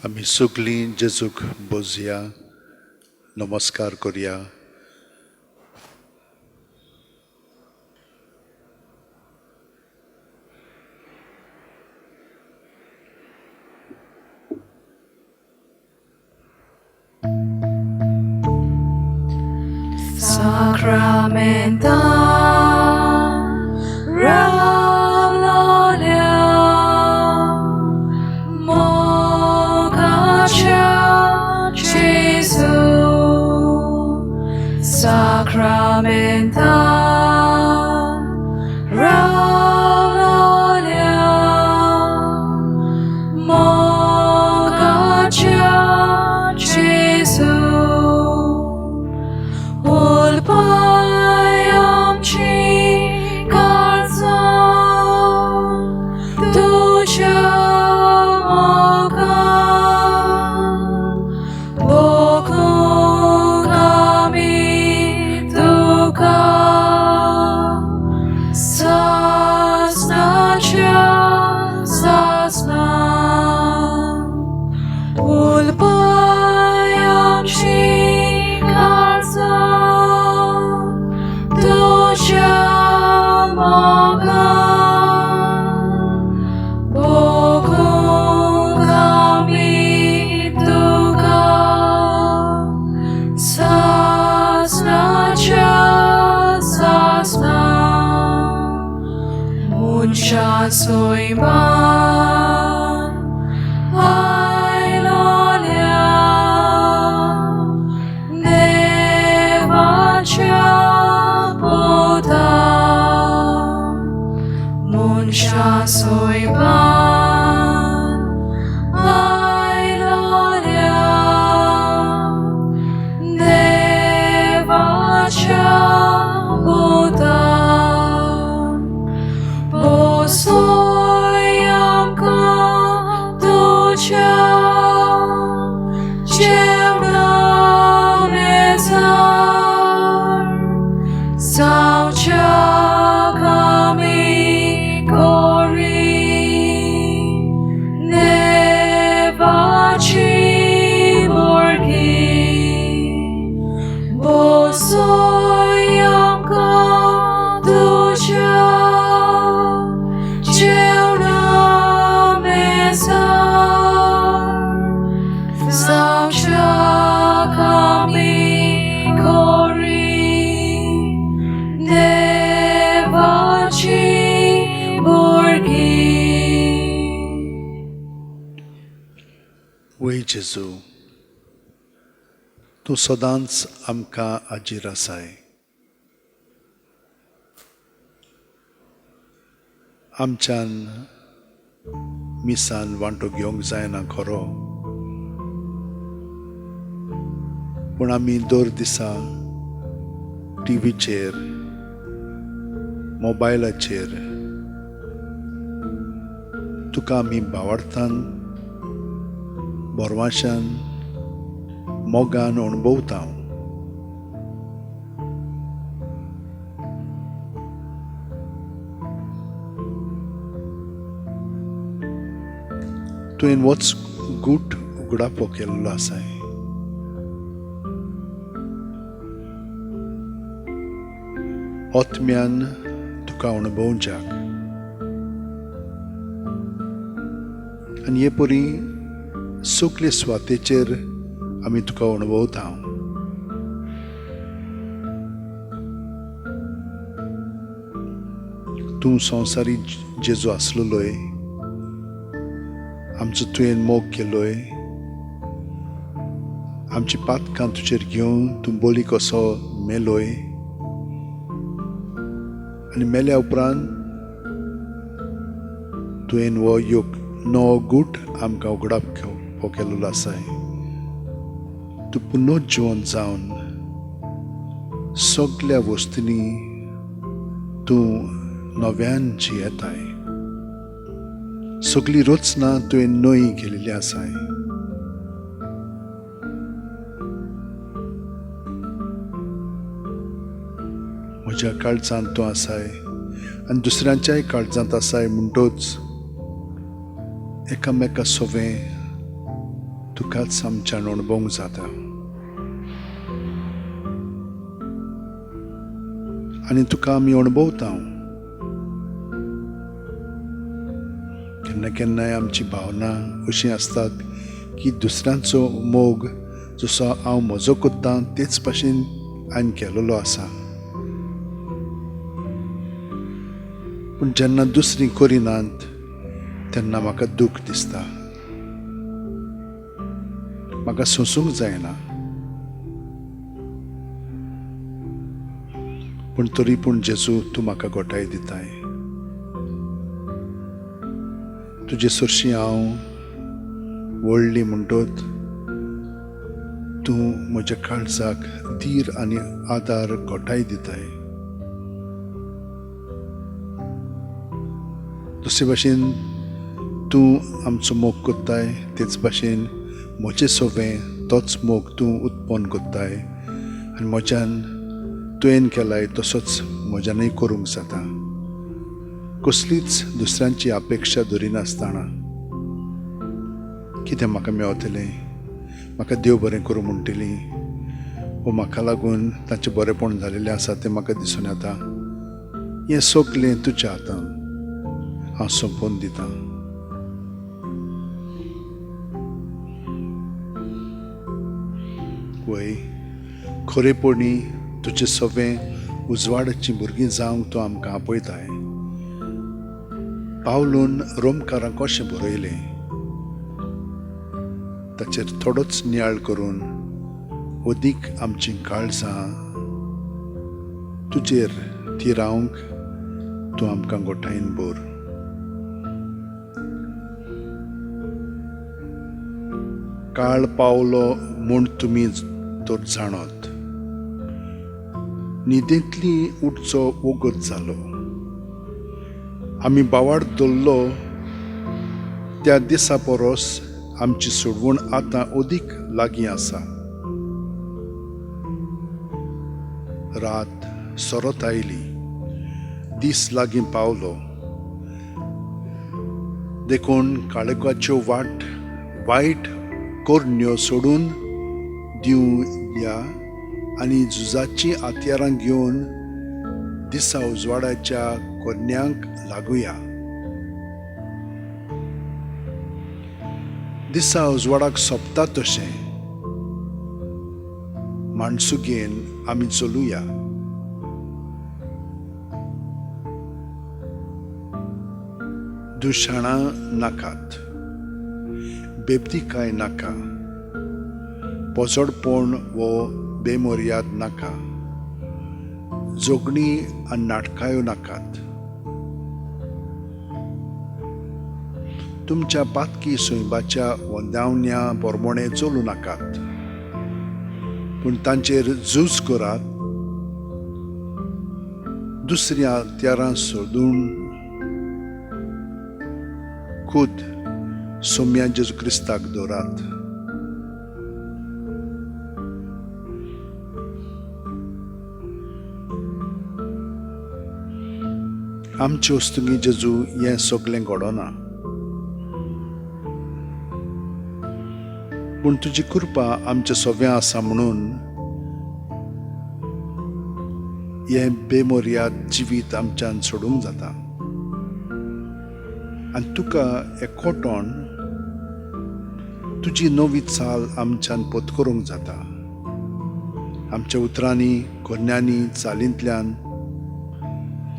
आमी सगळीं जेजूक बोजया, नमस्कार करया. Sacramenta Ravlolia Mogacha Jesu Sacramenta Ravlolia Mogacha Jesu Ulpayamchi काळजां तुज्या मोगान भोगूंक आमी तुका सासणाच्या सासणां उलपायमची काळजां तुज्या मोगान भोगूंक आमी तुका सासणाच्या सासणां मनशा सैमान आयलोल्या देवाच्या पुता मनशा सैमान आयलोल्या देवाच्या पुता बसय आमकां तुज्या जेवणा मेजार जावच्याक आमी गोरी देवाची भुरगीं बसय आमकां तुज्या जेवणा मेजार जावच्याक आमी गोरी देवाची भुरगीं. वय जेजू, तूं सदांच आमकां आजीर आसाय. आमच्यान मिसान वांटो घेवंक जायना खरो, पूण आमी दर दिसा टिवीचेर, मोबायलाचेर तुका आमी भावार्थान, बोरवाशान, मोगान अणभवता. तुवें वच गूट उगडापो केल्लो आसाय. आत्म्यान तुका अणभवच्याक आनी हे परी सगळे सुवातेचेर आमी तुका अणभवता. तूं संवसारी जेजू आसलेलोय, आमचो तुवें मोग केलोय, आमची पातकां तुजेर घेवन तूं बोली कसो मेलोय आनी मेल्या उपरांत तुवें हो योग नवो गूट आमकां उगडाप केल्लो आसाय. तूं पुनर्जिवन जावन सगल्या वस्तूंनी तूं नव्यान जियेताय. सगली रचना तुवें नवी केलेली आसाय. म्हज्या काळजांत तूं आसाय आनी दुसऱ्यांच्याय काळजांत आसाय, म्हणटोच एकामेका सोवें तुकाच आमच्यान अणभवंक जाता आनी तुका आमी अणभवता. केन्ना केन्नाय आमची भावना अशी आसतात की दुसऱ्यांचो मोग जसो हांव म्हजो करतां तेच भाशेन हांवें केलेलो आसा, पूण जेन्ना दुसरीं करिनात तेन्ना म्हाका दूख दिसता, म्हाका सोंसूंक जायना. पूण तरी पूण जेजू तूं म्हाका गोठाय दिताय. तुजे सरशी हांव व्हडली म्हणटत तूं म्हज्या काळजाक धीर आनी आदार गोठाय दिताय. दुसरे भाशेन तूं आमचो मोग करताय तेच भाशेन म्हजें सोवें तोच मोग तूं उत्पन्न करताय आनी म्हज्यान तुवें केलाय तसोच म्हज्यानूय करूंक जाता, कसलीच दुसऱ्यांची अपेक्षा धरिनासतना. कितें म्हाका मेवतलें, म्हाका देव बरें करूं म्हणटली वो म्हाका लागून तांचें बरेंपण जालेलें आसा तें म्हाका दिसून येता. हें सगलें तुज्या हातान हांव सोंपोवन दितां. वय खरेपणी तुजें सगळें उजवाडाचीं भुरगीं जावंक तूं आमकां आपयताय. पावलून रोमकारांक कशें बरयलें ताचेर थोडोच नियाळ करून अदीक आमचीं काळजां तुजेर थिरावंक तूं आमकां गोठायन भर. काळ पावलो म्हूण तुमी तर जाणत, न्हिदेंतली उठचो वगत जालो. आमी बावाड धरलो त्या दिसा परस आमची सोडवण आतां अदीक लागीं आसा. रात सरत आयली, दीस लागीं पावलो, देखून काळोखाच्यो वाट वायट करण्यो सोडून दिवं या आनी झुजाचीं हत्यारां घेवन दिसा उजवाडाच्या कोन्यांक लागुया. दिसा उजवाडाक सोंपता तशें माणसुगेन आमी चलुया. दुशाणां नाकात, बेबदीकाय नाका, पोजडपण वो बेमर्याद नाका, जोगणी आनी नाटकायो नाकात. तुमच्या पातकी सैबाच्या वंदावण्या पोरमोणे चलूं नाकात, पूण तांचेर झूज करात. दुसऱ्या हत्यारां सोदून खुद सोम्या जेजू क्रिस्ताक दवरात. आमचे वस्तुंगी जेजू हें सगळें घडना, पूण तुजी कृपा आमच्या सोव्या आसा म्हणून हें बेमर्याद जिवीत आमच्यान सोडूंक जाता. आनी तुका एकवटोन तुजी नवी चाल आमच्यान पत्करूंक जाता. आमच्या उतरांनी, कोन्यांनी, चालींतल्यान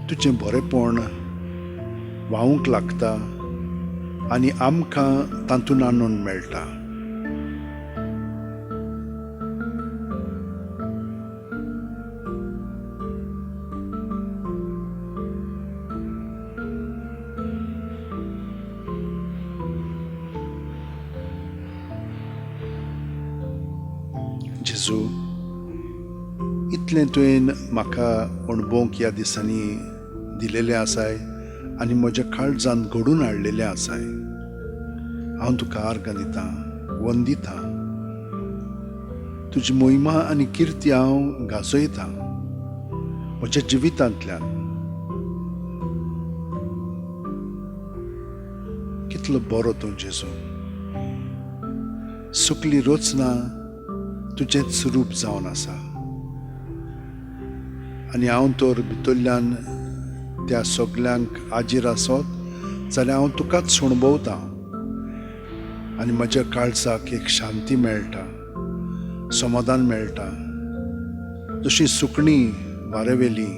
तुजें बरेंपण व्हांवूंक लागता आनी आमकां तातूंत आनंद मेळटा. जेजू, इतलें तुवें म्हाका अणभवंक ह्या दिसांनी दिलेलें आसाय आनी म्हज्या काळजान घडून हाडलेलें आसाय. हांव तुका आर्गां दितां, वंदितां, तुजी मोहिमा आनी किर्ती हांव गाजयतां म्हज्या जिवितांतल्यान. कितलो बरो तूं जेजू, सगली रचना तुजेंच रूप जावन आसा आनी हांव तर भितरल्यान त्या सगल्यांक आजीर आसत जाल्यार हांव तुकाच सुणबवतां आनी म्हज्या काळजाक एक शांती मेळटा, समाधान मेळटा. जशीं सुकणीं वारेवेलीं,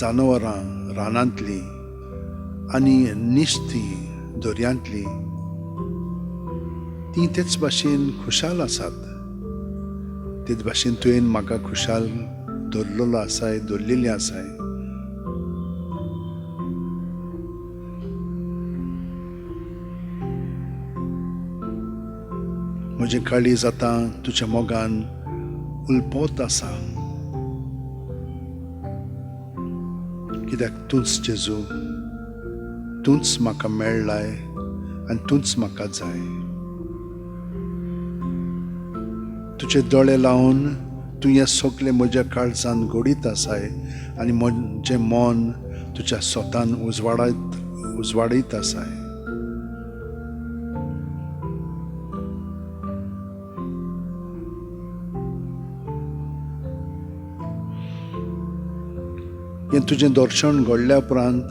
जानवरां रानांतलीं आनी निस्तीं दर्यांतलीं, तीं तेच भाशेन खुशाल आसात, तेच भाशेन तुवें म्हाका खुशाल दवरलेलो आसाय, दवरलेली आसाय. म्हजें काळीज आतां तुज्या मोगान उलपत आसा, कित्याक तूंच जेजू, तूंच म्हाका मेळ्ळाय आनी तूंच म्हाका जाय. तुजे दोळे लावन तूं हें सगलें म्हज्या काळजान घडीत आसाय आनी म्हजें मन तुज्या स्वतान उजवाडयत आसाय. हें तुजें दर्शन घडल्या उपरांत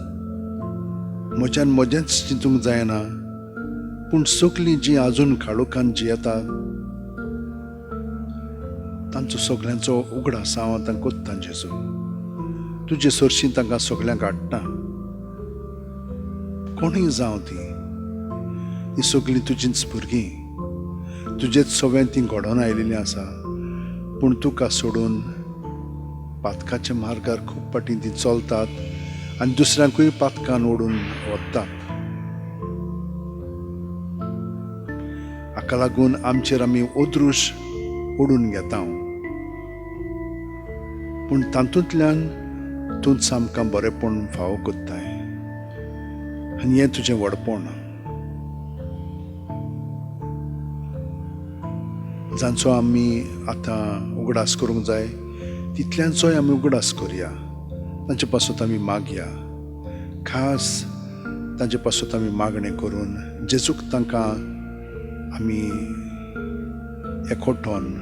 म्हज्यान म्हजेंच चिंतूंक जायना, पूण सगलीं जीं आजून काळोखान जियेतात तांचो सगल्यांचो उगडास हांव आतां कोत्तां. जेजू, तुजे सरशीं तांकां सगल्यांक हाडटा, कोणूय जावं तीं, हीं सगलीं तुजींच भुरगीं, तुजेच सवें तीं घडोवन आयिल्लीं आसा, पूण तुका सोडून पातकाच्या मार्गार खूब फाटीं ती चलतात आनी दुसऱ्यांकूय पातकान ओडून वतात. हाका लागून आमचेर आमी अदृश ओडून घेता, पूण तातूंतल्यान तूंच आमकां बरेंपण फावो कोत्ताय आनी हें तुजें व्हडपण. जांचो आमी आतां उगडास करूंक जाय तितल्यांचोय आमी उगडास करया, तांचे पासत आमी मागया, खास तांचे पासत आमी मागणें करून जेजूक तांकां आमी एकवटोन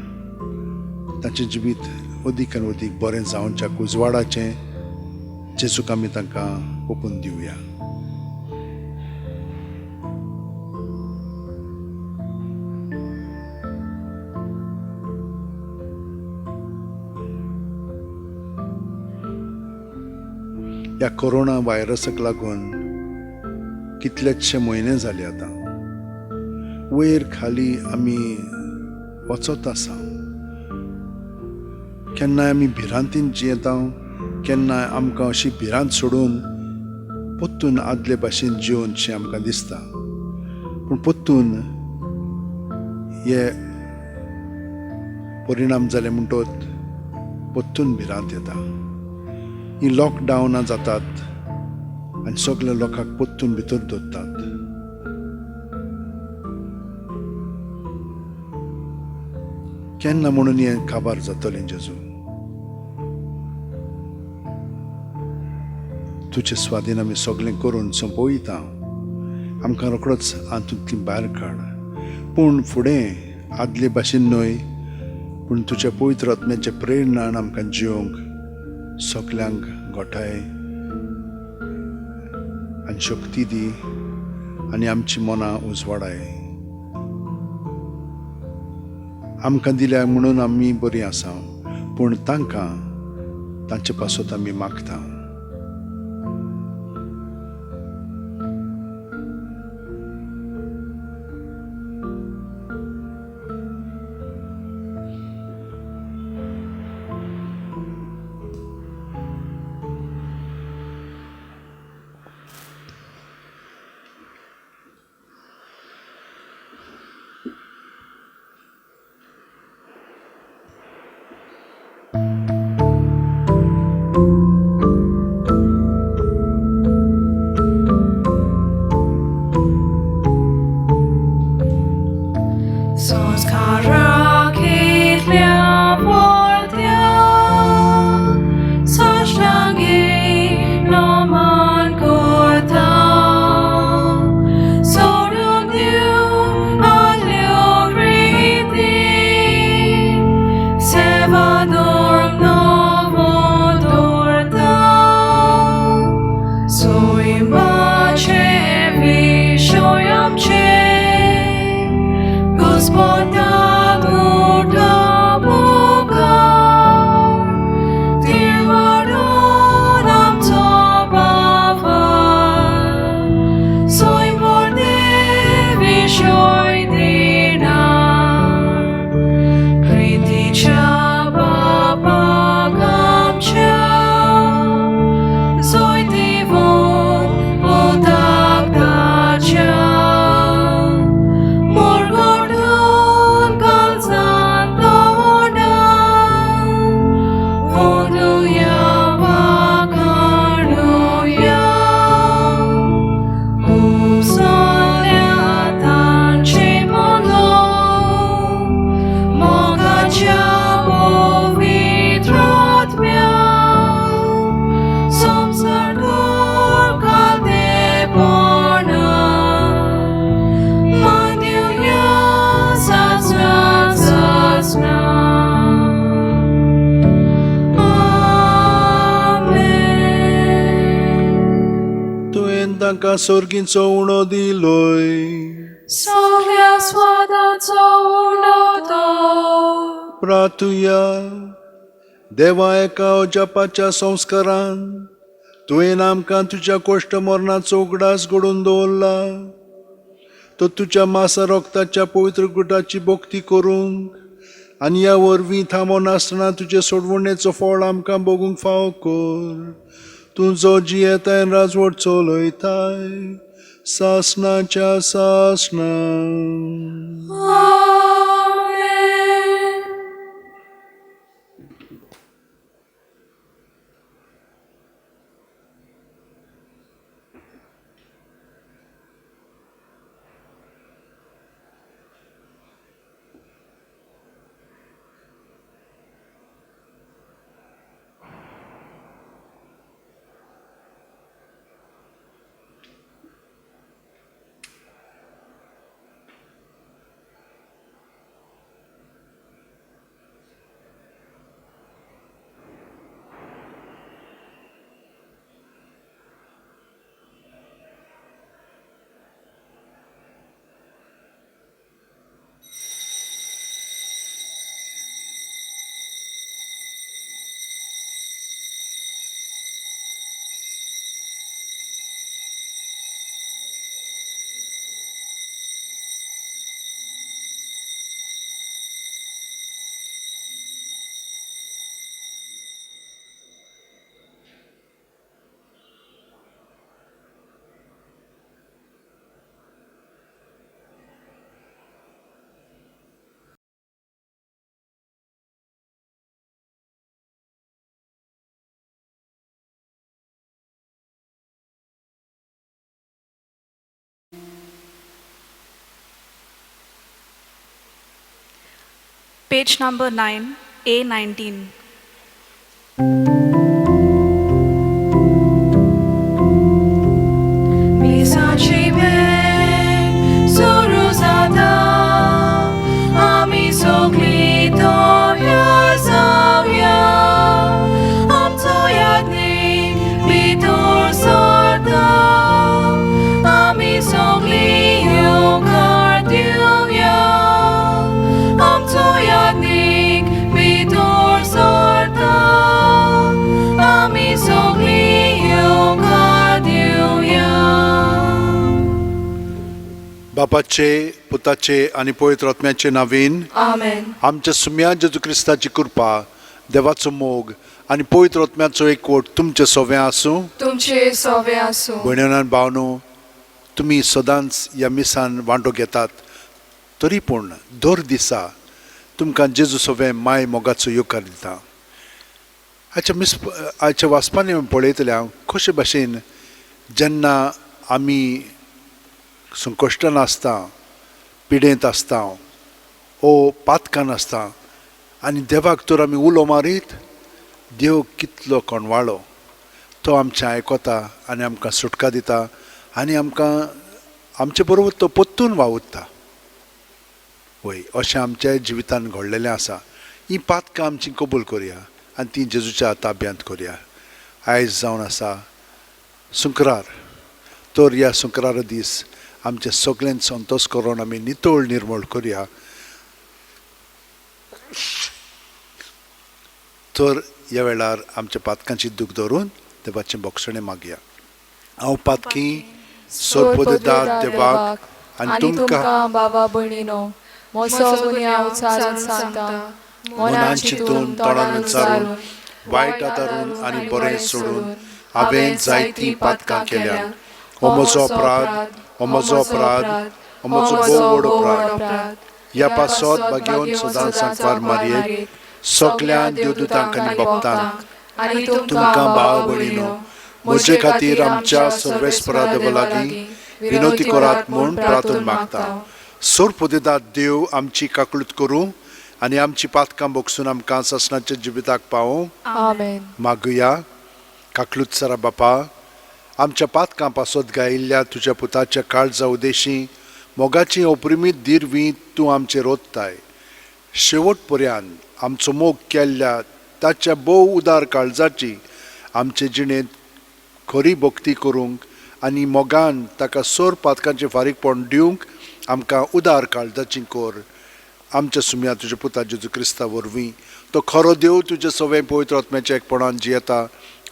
तांचें जिवीत अदीक आनी अदीक बरें जावच्या उजवाडाचें जेजूक आमी तांकां ओपून दिवया. ह्या कोरोना व्हायरसाक लागून कितलेशे म्हयने जाले आतां वयर खाली आमी वचत आसा. केन्नाय आमी भिरांतीन जियेता, केन्नाय आमकां अशी भिरांत सोडून पोत्तून आदले भाशेन जिवनशें आमकां दिसता, पूण पोत्तून हे परिणाम जाले म्हणटोच पोत्तून भिरांत येता. ही लॉकडावनां जातात आनी सगल्या लोकांक पोत्तून भितर दवरतात. केन्ना म्हणून हें काबार जातलें जेजू? तुजे स्वाधीन आमी सगळें करून सोंपयता, आमकां रोखडोच हातूंतली भायर काड, पूण फुडें आदले भाशेन न्हय, पूण तुज्या पवित्र आत्म्याच्या प्रेरणान आमकां जिवंक सगल्यांक गोठाय आनी शक्ती दी आनी आमची मनां उजवाडाय. आमकां दिल्या म्हणून आमी बरीं आसा, पूण तांकां तांचे पासत आमी मागता. तांकां सोर्गींचो उणो दिलोय. सगळ्या स्वादाचो उणो तो. प्रातुया. देवा, एका अजापाच्या संस्कारान तुवें आमकां तुज्या कोश्ट मरणाचो उगडास घडोवन दवरला. तो तुज्या मासा रोगताच्या पवित्र गुटाची भक्ती करूंक आनी ह्या वरवीं थांबो नासतना तुजे सोडवणेचो फळ आमकां भोगूंक फावो कर. तूं जो जियेताय, राजवट चलयताय सासणाच्या सासणा. आमेन. Page number 9, A19. मिसाची भेट सुरू जाता, आमी सगळीं तोया जावया. आमचो यादनीक भितर सरता, आमी सगळीं येवकार दिवया. आमचो यादनीक भितर सरता, आमी सगळीं येवकार दिवया. बापाचे, पुताचे आनी पवित्र आत्म्याचे नावीन. आमेन. आमच्या सुम्या जेजू क्रिस्ताची कृपा, देवाचो मोग आनी पवित्र आत्म्याचो एकवट तुमचे सोवें आसूं. तुमचे सोवे आसूं. भयणीन भावनो, तुमी सदांच ह्या मिसान वांटो घेतात, तरी पूण दर दिसा तुमकां जेजू सोवें माय मोगाचो येवकार दिता. आयच्या मिस आयच्या वाचपांनी आमी पळयतले हांव कशे भाशेन जेन्ना आमी संकश्टान आसता, पिडेंत आसता ओ पातकान आसता आनी देवाक तर आमी उलो मारीत, देव कितलो कोणवाळो, तो आमचें आयकता आनी आमकां सुटका दिता आनी आमकां आमचे बरोबर तो परतून वावुरता. वय, अशें आमच्या जिवितान घडलेलें आसा. ही पातकां आमची कबूल करया आनी ती जेजूच्या ताब्यांत करया. आयज जावन आसा शुक्रार, तर ह्या शुक्रारा दीस आमचे सगळ्यान संतोश करून आमी नितळ निर्मळ करया. तर ह्या वेळार आमच्या पातकांची दूख धरून देवाचें बोगसणें मागया. हांव पातकी सोरपदार देवाक आनी तुमकां बाबा भयणीनो म्हजो गुन्यांव उचारून सांगता, मनान चिंतून, तोंडान उच्चारून, वायट आदारून आनी बरें सोडून हांवें जायतीं पातकां केल्यात. हो म्हजो अपराध, हो म्हजो अपराध, हो म्हजो भोव व्हड अपराध. ह्या पासत भाग्योवन सदांच सांकवार मारयेक, सगल्या देवदूतांक आनी भक्तांक, आनी तुमकां भाव भयणीनो म्हजे खातीर आमच्या सर्वेस्परा देवा लागीं विनवती करात म्हूण प्रार्थना मागता. सोरपोदेदात देव आमची काकळूत करूं आनी आमची पातकां बोगसून आमकां सासणाच्या जिविताक पावोवं. आमेन. मागुया. काकलूत सरा बापा, आमच्या पातकां पासत गायिल्ल्या तुज्या पुताच्या काळजा उदेशी मोगाची अप्रिमीत दिरवी तूं आमचेर रोदताय. शेवट पर्यंत आमचो मोग केल्ल्या ताच्या भोव उदार काळजाची आमचे जिणेंत खरी भक्ती करूंक आनी मोगान ताका सोर पातकांचें फारीकपण दिवंक आमकां उदार काळजाची कोर. आमच्या सुम्या तुज्या पुता जेजू क्रिस्ता वरवीं, तो खरो देव, तुजे सवें पवित्र आत्म्याच्या एकपणान जियेता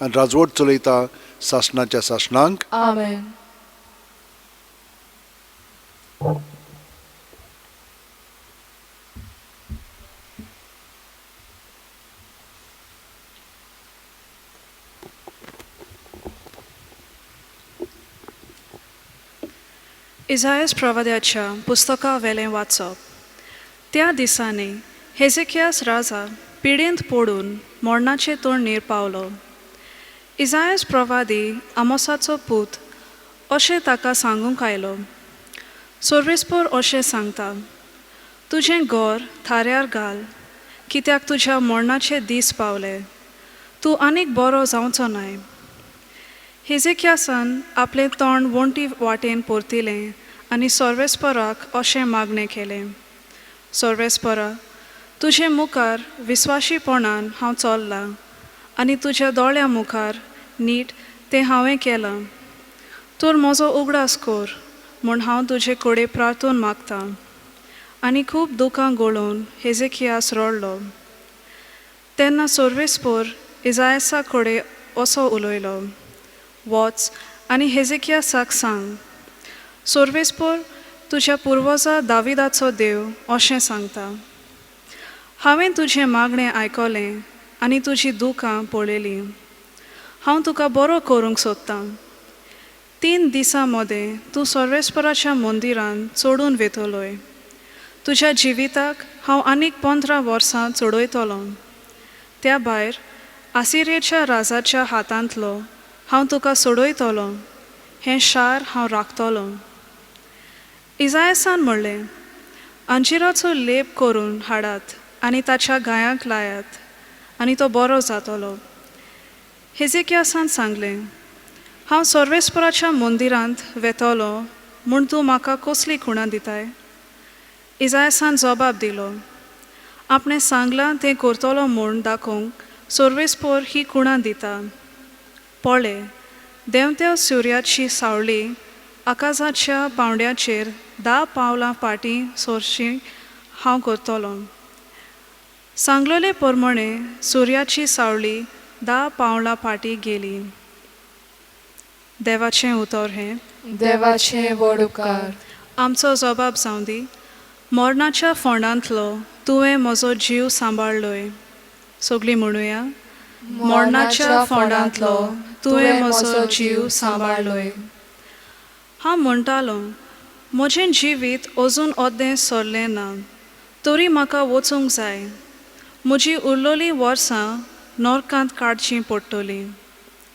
आनी राजवट चलयता सासणाच्या सासणांक. आमेन. इजायस प्रवाद्याच्या पुस्तका वेलें वाचप. त्या दिसांनी हेजेकियास राजा पिडेंत पडून मरणाचे तोंडणीर पावलो. इजायस प्रवादी आमोसाचो पूत अशें ताका सांगूंक आयलो, सर्वेस्पर अशें सांगता, तुजें घर थाऱ्यार घाल, कित्याक तुज्या मरणाचे दीस पावले, तूं आनीक बरो जावचो नाय. हेजेकियासान आपलें तोंड वण्टी वाटेन परतिलें आनी सर्वेस्पराक अशें मागणें केलें, सर्वेस्परा, तुजे मुखार विस्वाशीपणान हांव चल्लां आनी तुज्या दोळ्यां मुखार नीट तें हांवें केलां, तर म्हजो उगडास कर म्हूण हांव तुजे कडेन प्रार्थून मागतां. आनी खूब दुकां गळोवन हेजेकियास रडलो. तेन्ना सर्वेस्पर इजायसा कडेन असो उलयलो, वच आनी हेजेकियासाक सांग, सर्वेस्पर तुज्या पुर्वजा दाविदाचो देव अशें सांगता, हांवें तुजें मागणें आयकलें आनी तुजी दुकां पळयलीं, हांव तुका बरो करूंक सोदतां. 3 दिसां मदें तूं सर्वेस्पराच्या मंदिरान चडून वेतलोय, तुज्या जिविताक हांव आनीक 15 वर्सां चडयतलो. त्या भायर आसिरेच्या राजाच्या हातांतलो हांव तुका सोडयतलो, हें शार हांव राखतलो. इजायसान म्हणलें, अंजिराचो लेप करून हाडात आनी ताच्या गायांक लायात आनी तो बरो जातलो. हेजेकियासान सांगलें, हांव सर्वेस्पराच्या मंदिरांत वेतलो म्हूण तूं म्हाका कसली खुणां दिताय? इजायसान जबाब दिलो, आपणें सांगलां तें करतलो म्हूण दाखोवंक सर्वेस्पर ही खुणां दिता. पळय, देंवत्या सुर्याची सावळी आकाशाच्या पांवड्याचेर 10 पावलां फाटीं सरशी हांव करतलो. सांगलेले प्रमाणे सुर्याची सावळी 10 पावलां फाटीं गेली. देवाचें उतर हें. देवाचें व्हड उपकार. आमचो जबाब जावं दी, मरणाच्या फोंडांतलो तुवें म्हजो जीव सांबाळ्ळोय. सगळीं म्हणुया, मरणाच्या फोंडांतलो तुवें म्हजो जीव सांबाळ्ळोय. हांव म्हणटालो, म्हजें जिवीत अजून अर्दें सरलें ना, तरी म्हाका वचूंक जाय, म्हजी उरलेलीं वर्सां नरकांत काडचीं पडटलीं.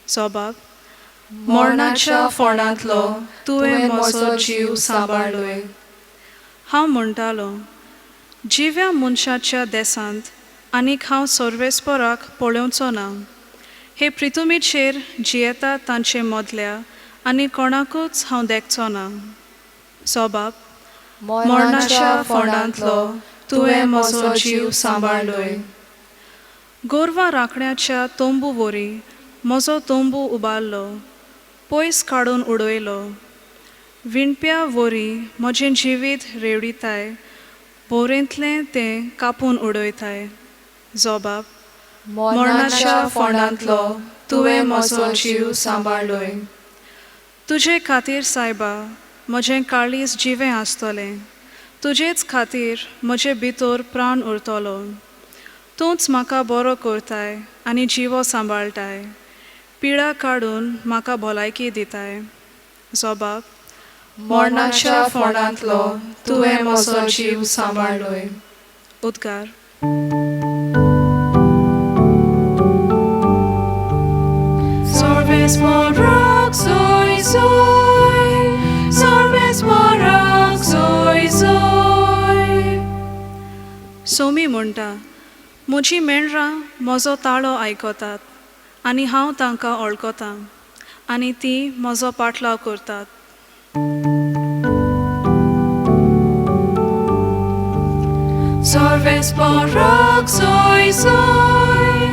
जबाब, मरणाच्या फोंडांतलो तुवें म्हजो जीव सांबाळ्ळोय. हांव म्हणटालो, जिव्या मनशाच्या देसांत आनीक हांव सर्वेस्पराक पळोवचो ना, हे प्रिथुमीचेर जियेता तांचे मदल्या आनी कोणाकूच हांव देखचो ना. जबाब, मरणाच्या फोंडांतलो तुवें म्हजो जीव सांबाळ्ळोय. गोरवां राखण्याच्या तंबू वरी म्हजो तंबू उबारलो, पयस काडून उडयलो. विणप्या वरी म्हजें जिवीत रेवडिताय, बोरेंतलें तें कापून उडयताय. जबाब, मरणाच्या फोंडांतलो तुवें म्हजो जीव सांबाळ्ळोय. तुजे खातीर सायबा म्हजें काळीज जिवें आसतलें, तुजेच खातीर म्हजे भितर प्राण उरतलो. तूंच म्हाका बरो करताय आनी जिवो सांबाळटाय, पिडा काडून म्हाका भलायकी दिताय. जबाब, मरणाच्या फोंडांतलो तुवें म्हजो जीव सांबाळ्ळोय. उद्गार. सर्वेस्पराक सोय सोय, सर्वेस्पराक सोय सोय. सोमी म्हणटा, म्हजी मेंढरां म्हजो ताळो आयकतात आनी हांव तांकां वळखतां आनी तीं म्हजो पाटलाव करतात. सर्वेस्पराक सोय सोय,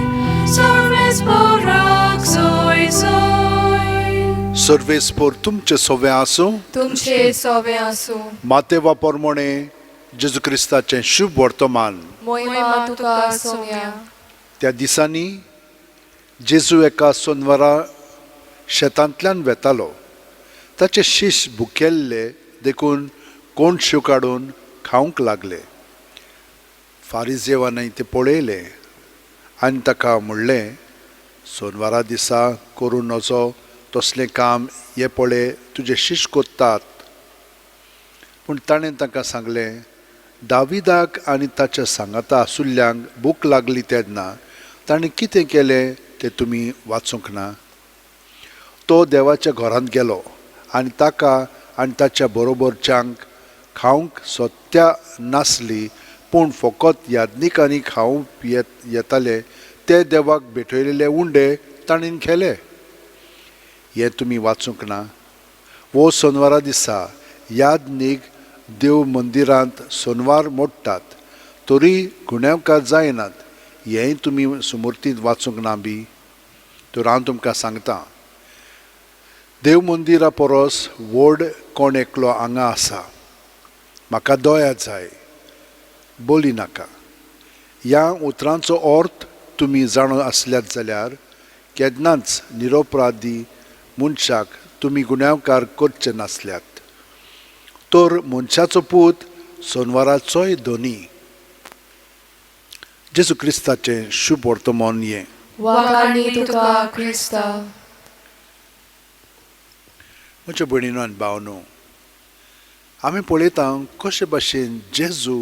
सर्वेस्पराक सोय सोय. सर्वेस्पोर तुमचें सोवें आसूं. तुमचे सोवे आसूं. मातेवा पोरमोणे जेजू क्रिस्ताचें शुभ वर्तमान. मोहिमा तुका सोम्या. त्या दिसांनी जेजू एका सोनवारा शेतांतल्यान वेतालो. ताचे शीश भुकेल्ले देखून कोणश्यो काडून खावंक लागले. फारिजेवांनी तें पळयलें आनी ताका म्हणलें, सोनवारा दिसा करूं नजो तसलें काम हें पळय तुजे शीश कोत्तात. पूण ताणें तांकां सांगलें, दाविदाक आनी ताच्या सांगाता आसुल्ल्यांक भूक लागली तेन्ना ताणें कितें केलें तें तुमी वाचूंक ना? तो देवाच्या घरांत गेलो आनी ताका आनी ताच्या बरोबरच्यांक खावंक सत्या नासली, पूण फकत याज्ञिकांनी खावंक येताले ते देवाक भेटयलेले उंडे ताणें खेले. हें तुमी वाचूंक ना? वो सोनवारा दिसा याज्ञीक देव मंदिरांत सोनवार मोडटात तरी गुन्यांवकार जायनात, हेंय तुमी सुमूर्तींत वाचूंक ना बी? तर हांव तुमकां सांगता, देव मंदिरा परस व्हड कोण एकलो हांगा आसा. म्हाका दया जाय, बोली नाका. ह्या उतरांचो अर्थ तुमी जाणो आसल्यात जाल्यार केन्नाच निरोपराधी मनशाक तुमी गुन्यांवकार करचे नासल्यात. तर मनशाचो पूत सोनवाराचोय धनी. जेजू क्रिस्ताचें शुभ वर्तमान हें. वाखाणी तुका क्रिस्ता. म्हज्या भयणीनो आनी भावनो, आमी पळयता कशे भाशेन जेजू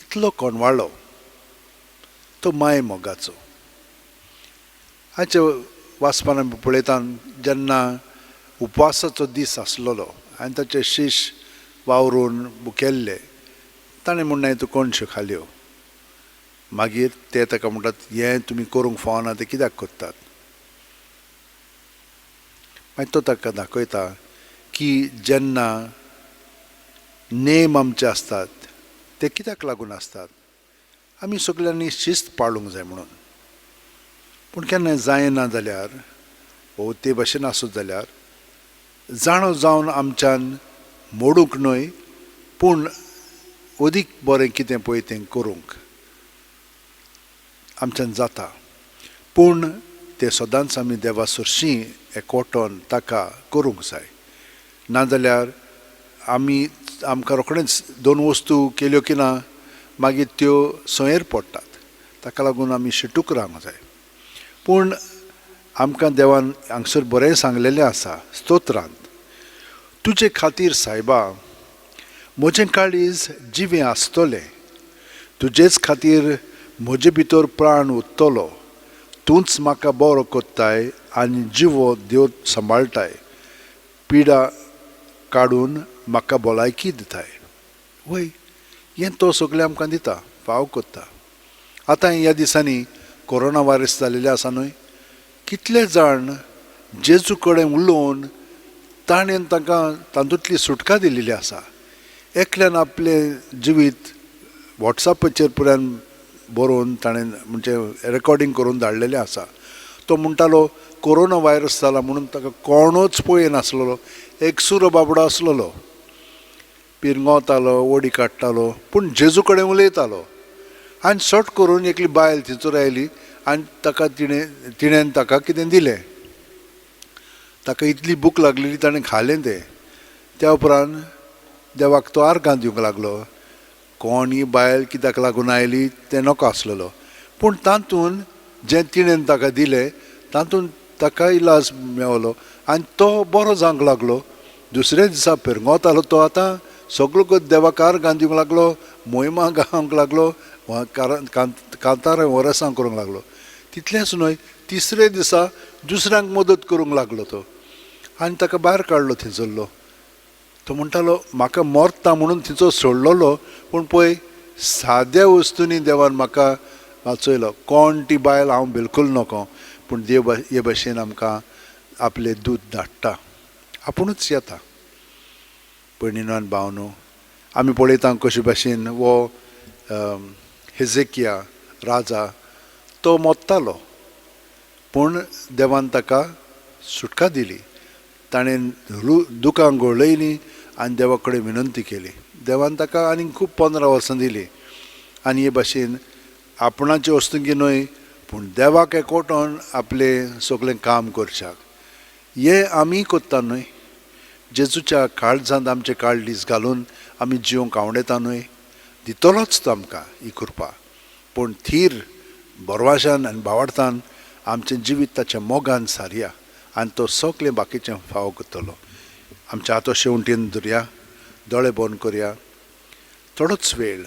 इतलो कोणवाळो, तो माय मोगाचो. आयच्या वाचपान आमी पळयता जेन्ना उपवासाचो दीस आसलेलो आनी ताचे शीश वावरून भुकेल्ले, ताणें म्हणलें तूं कोणश्यो खाल्यो. मागीर ते ताका म्हणटात, हें तुमी करूंक फावना, तें कित्याक करतात? मागीर तो ताका दाखयता की जेन्ना नेम आमचे आसतात ते कित्याक लागून आसतात, आमी सगल्यांनी शिस्त पाळूंक जाय म्हणून. पूण केन्ना जायना जाल्यार वो ते भाशेन आसत जाल्यार जाणो जावन आमच्यान मोडूंक न्हय, पूण अदीक बरें कितें पळय तें करूंक आमच्यान जाता. पूण तें सदांच आमी देवा सरशीं एकवटोन ताका करूंक जाय. नाजाल्यार आमी आमकां रोखडेंच दोन वस्तू केल्यो की ना मागीर त्यो सयेर पडटात. ताका लागून आमी शिटूक रावंक जाय. पूण आमकां देवान हांगसर बरें सांगलेलें आसा स्तोत्रांत, तुजे खातीर सायबा म्हजें काळीज जिवें आसतलें, तुजेच खातीर म्हजे भितर प्राण उत्तलो. तूंच म्हाका बरो कोत्ताय आनी जिवो देव सांबाळटाय, पिडा काडून म्हाका भलायकी दिताय. वय, हें तो सगळें आमकां दिता, फाव कोत्ता. आतां ह्या दिसांनी कोरोना व्हायरस जाल्लें आसा न्हय, कितले जाण जेजू कडेन उलोवन ताणें तांकां तातूंतली सुटका दिल्ली आसा. एकल्यान आपलें जिवीत वॉट्सॅपाचेर पुराय बरोवन ताणें म्हणजे रेकॉर्डींग करून धाडलेलें आसा. तो म्हणटालो कोरोना व्हायरस जाला म्हणून ताका कोणूच पळयनासलेलो, एकसुरो बाबडो आसलेलो, पिरंगोतालो, ओडी काडटालो, पूण जेजू कडेन उलयतालो. आनी शॉर्ट करून एकली बायल थंयसर आयली आनी ताका तिणें ताका कितें दिलें. ताका इतली भूक लागलेली ताणें खालें तें. त्या उपरांत देवाक तो आर्गां दिवंक लागलो. कोण ही बायल कित्याक लागून आयली तें नको आसलेलो, पूण तातूंत जें तिणें ताका दिलें तातूंत ताका इलाज मेवलो आनी तो बरो जावंक लागलो. दुसऱ्या दिसा पिरंगोतालो तो आतां सगळो देवाक आर्गां दिवंक लागलो, मोहिमा गावंक लागलो, कांतारां वरसां करूंक लागलो. तितलेंच न्हय, तिसरे दिसा दुसऱ्यांक मदत करूंक लागलो तो आनी ताका भायर काडलो थंयसरलो. तो म्हणटालो म्हाका मरता म्हणून थंयचो सोडलेलो, पूण पळय साद्या वस्तूंनी देवान म्हाका वाचयलो. कोण ती बायल हांव बिलकूल नको, पूण देव हे भाशेन आमकां आपलें दूद धाडटा, आपुणूच येता. भयणीनो आनी भावनो, आमी पळयता कशे भाशेन हो हेजेकिया राजा तो मोत्तालो, पूण देवान ताका सुटका दिली. ताणें दुकां गळयलीं आनी देवा कडेन विनंती केली. देवान ताका आनीक खूब 15 वर्सां दिलीं. आनी हे भाशेन आपणाचे वस्तुंकी न्हय पूण देवाक एकवटोन आपलें सगळें काम करच्याक हें आमी करता न्हय. जेजूच्या काळजांत आमचे काळदीस घालून आमी जिवंक आवडटा न्हय. दितलोच तो आमकां ही कृपा, पूण थीर बरवाशान आनी भावार्थान आमचें जिवीत ताच्या मोगान सारया आनी तो सगळें बाकीचें फावो करतलो. आमच्या हातो शेवटीन धरया, दोळे बंद करया. थोडोच वेळ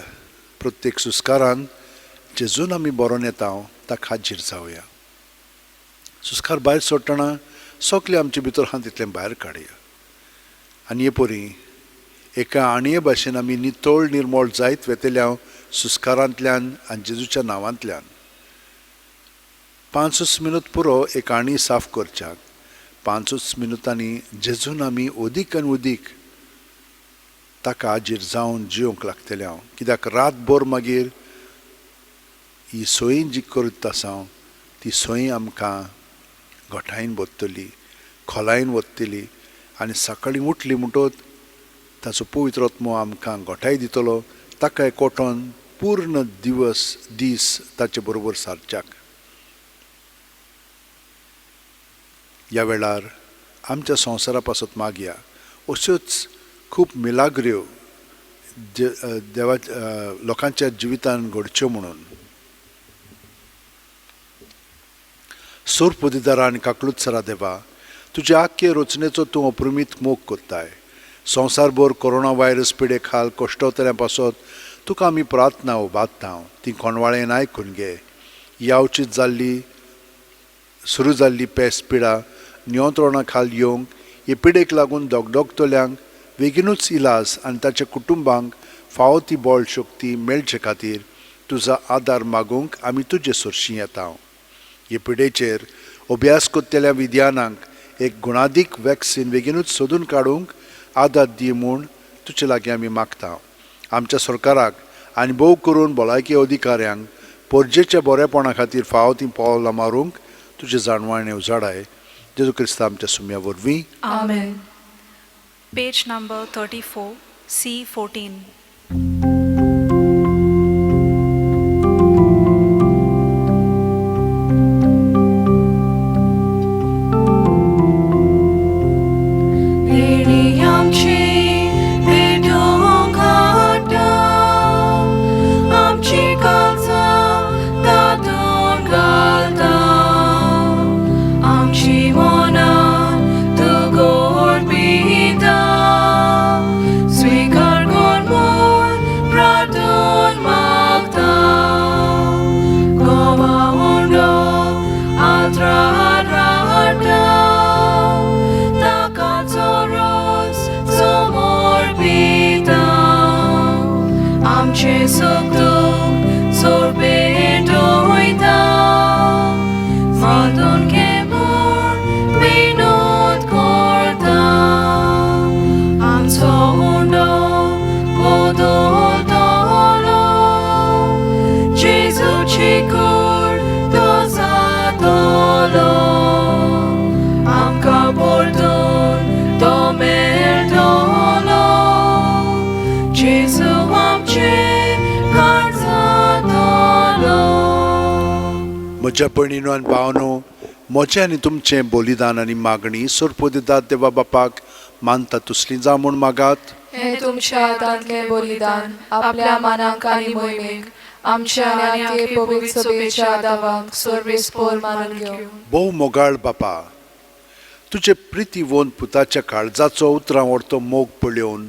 प्रत्येक सुस्कारान जेजून आमी बरोवन येता ताका हाजीर जावया. सुस्कार भायर सोडटना सगळें आमचे भितर आहा तितलें भायर काडया. आनी हे परी एका आणये भाशेन आमी नितळ निर्मळ जायत वेतल्या सुस्कारांतल्यान आनी जेजूच्या नांवांतल्यान. 5 मिनूत पुरो एक आणी साफ करच्याक. 5 मिनुतांनी जेजून आमी अदीक आनी अदीक ताका हाजीर जावन जिवंक लागतले हांव. कित्याक रातभर मागीर ही सोयी जी करत आसा ती सोयी आमकां घटायन वतली, खोलायन वतली आनी सकाळीं उठली म्हणटच ताचो पवित्र आत्मो आमकां घटाय दितलो. ताका एकवटोन पूर्ण दिवस दीस ताचे बरोबर सारच्याक. ह्या वेळार आमच्या संवसारा पासत मागया अश्योच खूब मिलाग्र्यो देवा लोकांच्या जिवितान घडच्यो म्हणून. सोरपदिदारा आनी काकलूत देवा, तुज्या आख्खे रचनेचो तूं अपरिमीत मोग करताय. संवसारभर कोरोना व्हायरस पिडे खाल कश्टवतल्या पासत तुका आमी प्रार्थना उबारता. ती कोणवाळेन आयकून घे. यावचीत जाल्ली सुरू जाल्ली पेस पिडा नियंत्रणा खाल येवंक हे पिडेक लागून दगदगतल्यांक बेगीनूच इलाज आनी ताच्या कुटुंबांक फावो ती बळ शक्ती मेळचे खातीर तुजो आदार मागूंक आमी तुजे सरशीं येता. हे पिडेचेर अभ्यास करतल्या विद्यानांक एक गुणादीक वॅक्सिन बेगीनूच सोदून काडूंक आदार दी म्हूण तुजे लागीं आमी मागता. आमच्या सरकाराक आनी भोव करून भलायकी अधिकाऱ्यांक पोरजेच्या बरेपणा खातीर फावो ती पावलां मारूंक तुजे जाणवायणे उजाडाय. जेजू क्रिस्ता आमच्या सुम्या वरवीं आमेन. Page number 34, C14. म्हज्या भयणीनो आनी भावनो, म्हजें आनी तुमचें बलिदान आनी मागणी सोरपोदिदात देवा बापाक मानता तुसली जावं म्हूण मागात. हें तुमच्या हातांतलें बलिदान आपल्या मानाक आनी मोहिमेक आमच्या आनी आखे पवित्र सभेच्या दावाक सर्वेस्पोर मानून घेवं. भोव मोगाळ बापा, तुजे प्रितीवंत पुताच्या काळजाचो उतरां व्हरतो मोग पळोवन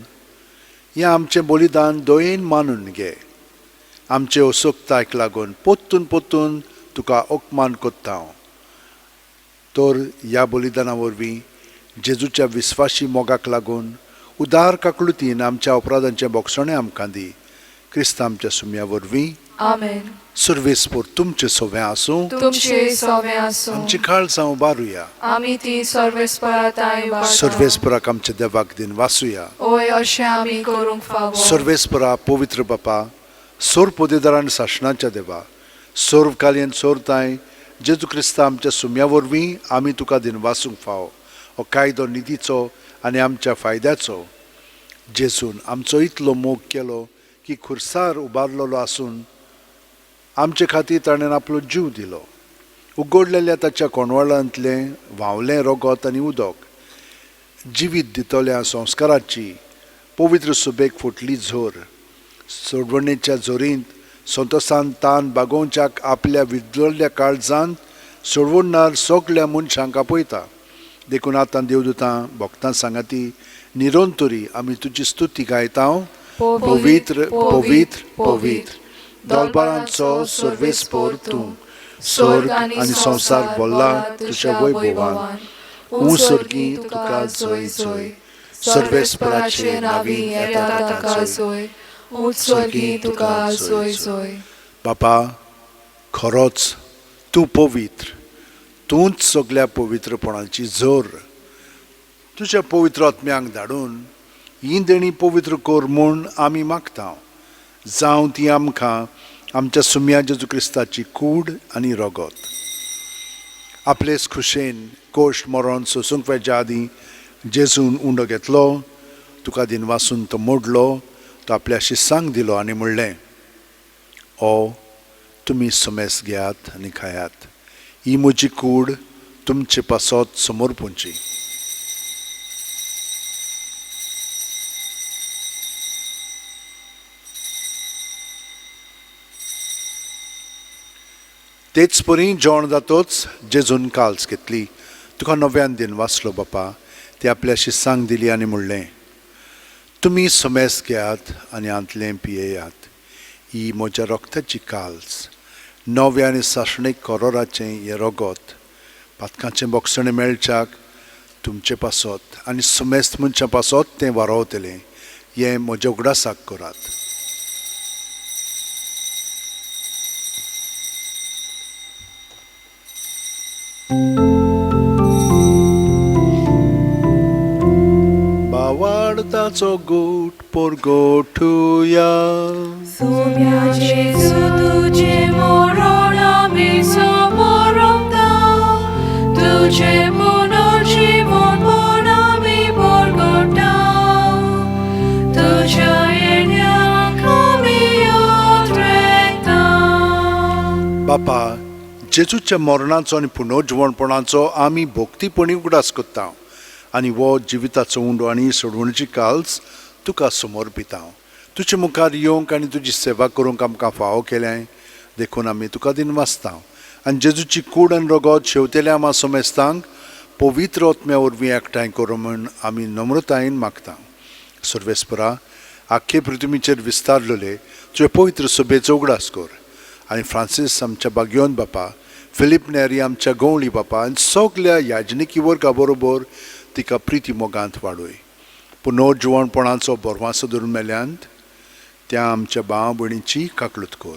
हें आमचें बलिदान दयेन मानून घे. आमचे असोक्तायक लागून पोत्तून पोत्तून तुका अपमान करता हांव. तर ह्या बलिदाना वरवीं जेजूच्या विस्वाशी मोगाक लागून उदार काकळुतीन आमच्या अपराधांचें बोगसणें आमकां दी. क्रिस्त आमच्या सुम्या वरवीं आमेन. सर्वेस्पोर तुमचें सोवें आसूं, तुमचे सोवें आसूं. आमची काळजां उबारुया. आमी ती सर्वेस्परा तांय वाडटा. सर्वेस्पराक आमच्या देवाक दिन वासूया. ओय अशें आमी करूंक फावो. सर्वेस्परा पवित्र बापा, सोर पोदेदार आनी सासणाच्या देवा, सोर्वकालीन सोरताय जेजू क्रिस्ता आमच्या सुम्या वरवीं आमी तुका दिनवासूंक फावो. हो कायदो निधीचो आनी आमच्या फायद्याचो. जेजून आमचो इतलो मोग केलो की खुर्सार उबारलेलो आसून आमचे खातीर ताणें आपलो जीव दिलो. उगडलेल्या ताच्या कोंडवाळांतलें व्हांवलें रगत आनी उदक जिवीत दितल्या संस्काराची पवित्र सुबेक फुटली झोर. सोडवणेच्या झोरींत संतोसान तान बागोवच्याक आपल्या विदलल्या काळजांत सोडवणणार सगल्या मनशांक आपयता. देखून आतां देवदूतां भक्तां सांगाती निरंतरी आमी तुजी स्तुती गायता. पवित्र पवित्र पवित्र दलबारांचो सर्वेस्पोर तूं, स्वर्ग आनी संवसार भरला तुज्या वैभवान. ऊं स्वर्गी तुका जय जय, सर्वेस्पराचे नावी येता ताका जय, ऊंच स्वर्गी तुका जय जय. बापा, खरोच तूं पवित्र, तूंच सगल्या पवित्रपणाची जोर. तुज्या पवित्र आत्म्यांक धाडून ही देणी पवित्र कर म्हूण आमी मागता. जावं ती आमकां आमच्या सुम्या जेजू क्रिस्ताची कूड आनी रगत. आपलेच खुशेन कोश्ट मरण सोसूंक वेच्या आदीं जेजून उंडो घेतलो, तुका दिनवासून तो मोडलो, तो आपल्या शिसांक दिलो आनी म्हणलें, ओ तुमी समेस घेयात आनी खायात, ही म्हजी कूड तुमचे पासत समर्पूंची. तेच परी जेवण जातोच जेजून काल्स घेतली, तुका नव्यान दिन वाचलो बापा, ती आपल्या शिसांक दिली आनी म्हणलें, तुमी समेस घेयात आनी हांतलें पियेयात, ही म्हज्या रक्ताची काल्स, नव्या आनी सासणीक करोराचें हें रगत पातकांचें बोगसणें मेळच्याक तुमचे पासत आनी समेस्त मनशां पासत तें वारोवतलें, हें म्हज्या उगडासाक करात. बावाडताचो गोट पोरगोठुया. सुम्या जेजू तुजें मरण आमी समोरता, तुजें पुनर्जीवनपण आमी परगटा, तुज्या येण्याक आमी अत्रेता. बापा, जेजूच्या मरणाचो आनी पुनर्जिवणपणाचो आमी भक्तीपणी उगडास करता आनी हो जिविताचो उंडो आनी सोडवणीची काल्स तुका समर्पिता. तुजे मुखार येवंक आनी तुजी सेवा करूंक आमकां फावो केलें देखून आमी तुका दिनवासता आनी जेजूची कूड आनी रगत शेवतेल्या आमा समेस्तांक पवित्र आत्म्या वरवीं एकठांय करूं म्हूण आमी नम्रतायेन मागता. सर्वेस्परा, आख्खे पृथ्वीचेर विस्तारलेले तुजे पवित्र सभेचो उगडास कर आनी फ्रांसीस आमच्या बागयोन बापा, फिलीप नेरी आमच्या गवळी बापा आनी सगल्या याजनिकी वर्गा बरोबर तिका प्रिती मोगांत वाडय. पुनर्जिवणपणाचो बरवासो धरून मेल्यांत त्या आमच्या भाव भयणीची काकलूत कर.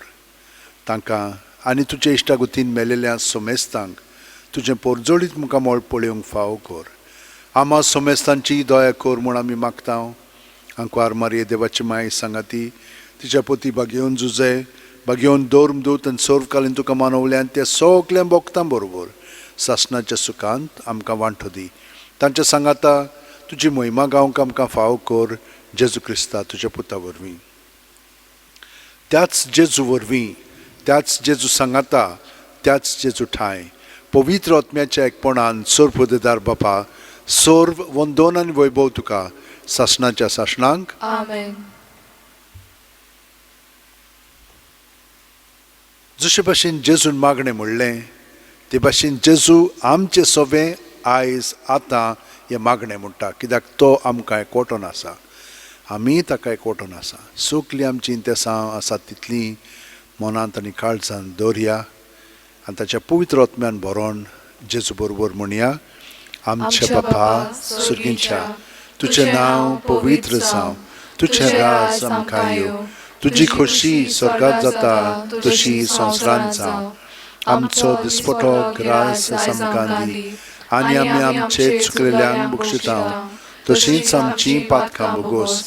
तांकां आनी तुज्या इश्टागुतीन मेलेल्या सोमेस्तांक तुजें पोरजोळीत मुखामळ पळोवंक फावो कर. आमा सोमेस्तांची दया कर म्हूण आमी मागता. आंकवार मारये देवाची माय सांगाती तिच्या पोती बागेवन जुजे बागेवन दोर्म दूत आनी सर्वकालीन तुका मानवल्यान त्या सगल्या भोगतां बरोबर सासणाच्या सुखांत आमकां वांटो दी. तांच्या सांगाता तुजी महिमा गावंक आमकां फावो कर, जेजू क्रिस्ता तुज्या पुता वरवीं. त्याच जेजू वरवीं, त्याच जेजू सांगाता, त्याच जेजू ठांय पवित्र आत्म्याच्या एकपणान सर्वपदेदार बापा, सर्व वंदन आनी वैभव तुका सासणाच्या सासणांक. आमेन. जशे भाशेन जेजून मागणें म्हणलें ते भाशेन जेजू आमचें सवें आयज आतां हें मागणें म्हणटा, कित्याक तो आमकां एकवटोन आसा, आमी ताका एकवटोन आसा. सगलीं आमचीं इंतेसां आसात तितलीं मनांत आनी काळजांत दवरया आनी ताच्या पवित्र आत्म्यान भरोन जेजू बरोबर म्हणया, आमच्या बापा सुर्गींच्या, तुजें नांव पवित्र जावं, तुजें राज आमकां येवं, तुजी खोशी स्वर्गात जाता तशी संवसारांत जावं. आमचो दिसपटो ग्रास आमकां दी आनी आमी आमचे चुकलेल्यांक बक्षिता तशींच आमची पातकां भोगोस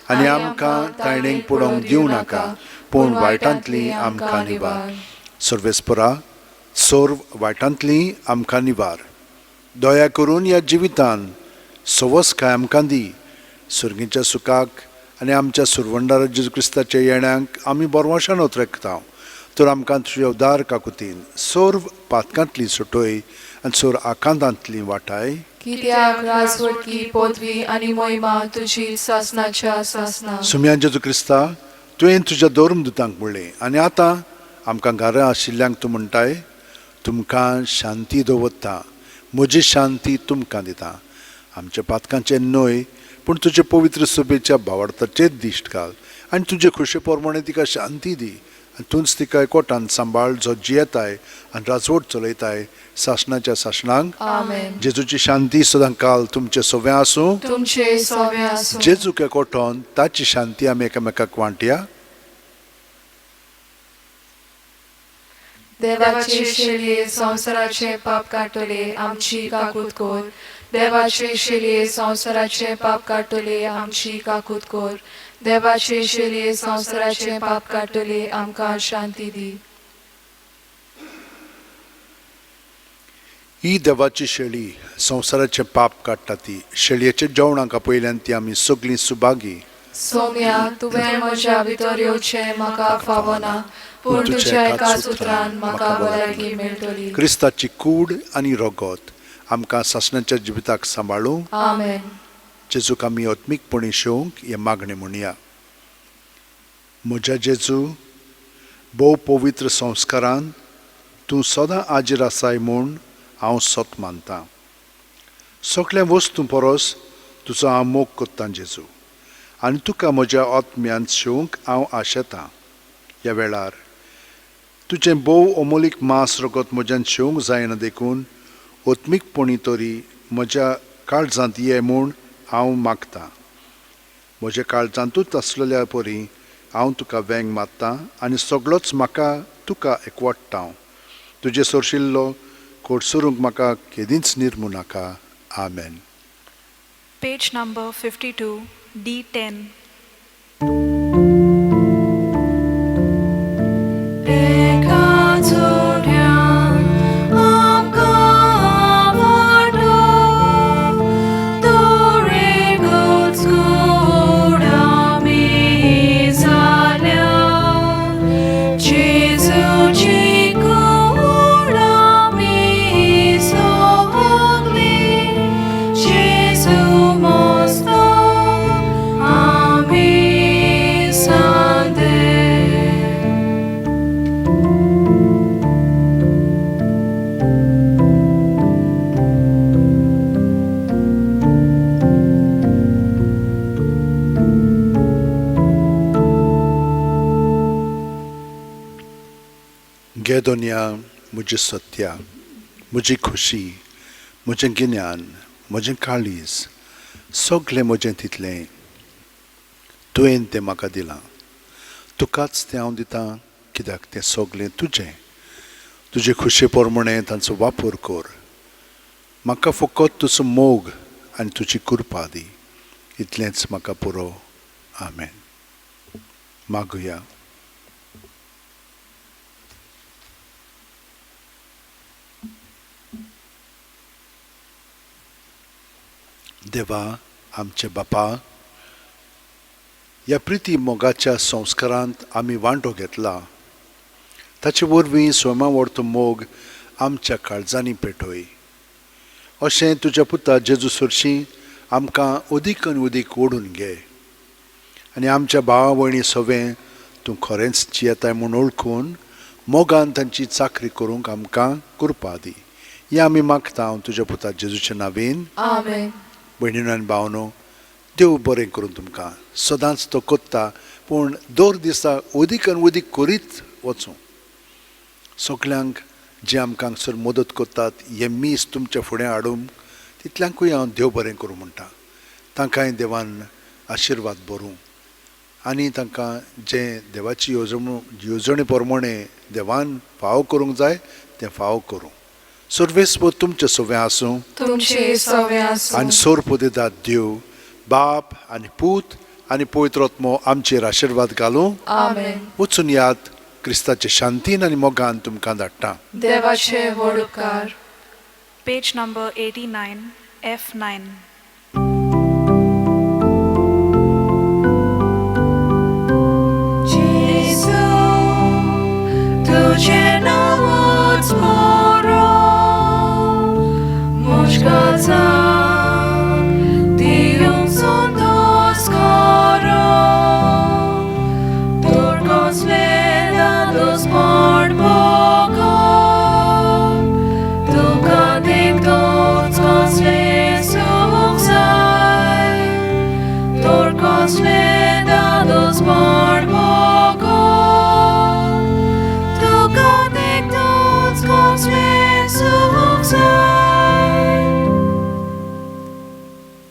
आनी आमकां तायणेक पडोवंक दिवं नाका, पूण वायटांतली आमकां निवार. सर्वेस्परा, सर्व वायटांतली आमकां निवार. दया करून ह्या जिवितान सवसकाय आमकां दी. सर्गीच्या सुखाक आनी आमच्या सुरवंडार जेजू क्रिस्ताच्या येण्याक आमी बरवाशान ओतरेकता. तर आमकां तुज्या उदार काकुतीन सर्व पातकांतली सुटय आनी सर्व आकांतांतली वाटाय. कित्याक राजवटकी पदवी आनी मोहिमा तुजी सासनाच्या सासना. सुम्या जेजू क्रिस्ता, तुवें तुज्या धर्मदुतांक म्हणलें आनी आतां आमकां घरा आशिल्ल्यांक तूं म्हणटाय, तुमकां शांती दवरता, म्हजी शांती तुमकां दिता. आमच्या पातकांचें न्हय पूण तुजे पवित्र सभेच्या भावार्थाचेर दिश्ट घाल आनी तुजे खुशे प्रमाणे तिका शांती दी आनी तूंच तिका एकवटान सांबाळ, जो जियेताय आनी राजवट चलयताय सासणाच्या सासणांक. आमेन. जेजूची शांती सदां काल तुमचे सगळें आसूं. तुमचे सोवे आसूं. जेजूक एकवटोन ताची शांती आमी एकामेकाक वांटया. देवाचे शेलये संवसाराचे पाप काडटले आमची काकूत कोर. देवाचे शेलये संवसाराचे पाप काडटले आमची काकूत कोर. देवाचे शेलये संवसाराचे पाप काडटले आमकां शांती दी. ही देवाची शेळी संवसाराचें पाप काडटा ती शेळयेच्या जेवणाक आपयल्यान ती आमी सगळीं सुभागी. सोम्या, तुवें म्हज्या भितर येवचें म्हाका फावना, पूण तुज्या एकाच उतरान म्हाका भलायकी मेळटली. क्रिस्ताची कूड आनी रगत आमकां सासणाच्या जिविताक सांबाळूं. आमेन. जेजूक आमी आत्मीकपणी शेवंक हें मागणें म्हणया. म्हज्या जेजू, भोव पवित्र संस्कारान तूं सदां आजीर आसाय म्हूण हांव सत मानतां. सगळ्या वस्तूं परस तुजो हांव मोग कोत्तां जेजू, आनी तुका म्हज्या आत्म्यान शेवंक हांव आशेतां. ह्या वेळार तुजें भोव अमोलीक मांस रगत म्हज्यान शेवंक जायना देखून आत्मीकपणी तरी म्हज्या काळजांत ये म्हूण हांव मागतां. म्हज्या काळजांतूच आसलेल्या परी हांव तुका वेंग मारतां आनी सगळोच म्हाका तुका एकवटता. तुजें सोरशिल्लो कोडसरूंक म्हाका केदींच निर्मू नाका. आमेन. Page number 52, D10. एका जोड्यान आमकां वाटो, दोरेकच गोड आमी जाल्या. जेजूची कूड आमी सगली, जेजू मस्तो आमी सांदे. घे दोनया म्हजें सत्या, म्हजी खुशी, म्हजें गिन्यान, म्हजें काळीज, सगळें म्हजें तितलें तुवें तें म्हाका दिलां. तुकाच तें हांव दितां कित्याक तें सगळें तुजें. तुजे खुशे प्रमाणें तांचो वापर कर. म्हाका फकत तुजो मोग आनी तुजी कृपा दी, इतलेंच म्हाका पुरो. आमेन. मागुया. देवा आमचे बापा, ह्या प्रिती मोगाच्या संस्कारांत आमी वांटो घेतला. ताचे वरवीं स्वयं व्हरतो मोग आमच्या काळजांनी पेटय. अशें तुज्या पुता जेजू सरशीं आमकां अदीक आनी अदीक ओडून घे आनी आमच्या भावा भयणी सवें तूं खरेंच जियेताय म्हूण वळखून मोगान तांची चाकरी करूंक आमकां कृपा दी. हें आमी मागता हांव तुज्या पुता जेजूच्या नांवेन. आमेन. भयणीनो आनी भावनो, देव बरें करूं तुमकां. सदांच तो कोत्ता पूण दर दिसा अदीक आनी अदीक करीत वचूं. सगल्यांक जे आमकां हांगसर मदत करतात हें मीस तुमच्या फुडें हाडूंक तितल्यांकूय हांव देव बरें करूं म्हणटा. तांकांय देवान आशिर्वाद बरूं आनी तांकां जें देवाची येवजणे प्रमाणे देवान फावो करूंक जाय तें फावो करूं. सर्वेस्पर तुमचें सवें आसूं. तुमचे सवे आसूं. आनी सोरपदेदात देव बाप आनी पूत आनी पवित्र आत्मो आमचेर आशिर्वाद घालूं. आमेन. वचून याद क्रिस्ताचे शांतीन आनी मोगान तुमकां धाडटा. देवाचे व्हड उपकार. Page number 89, F9.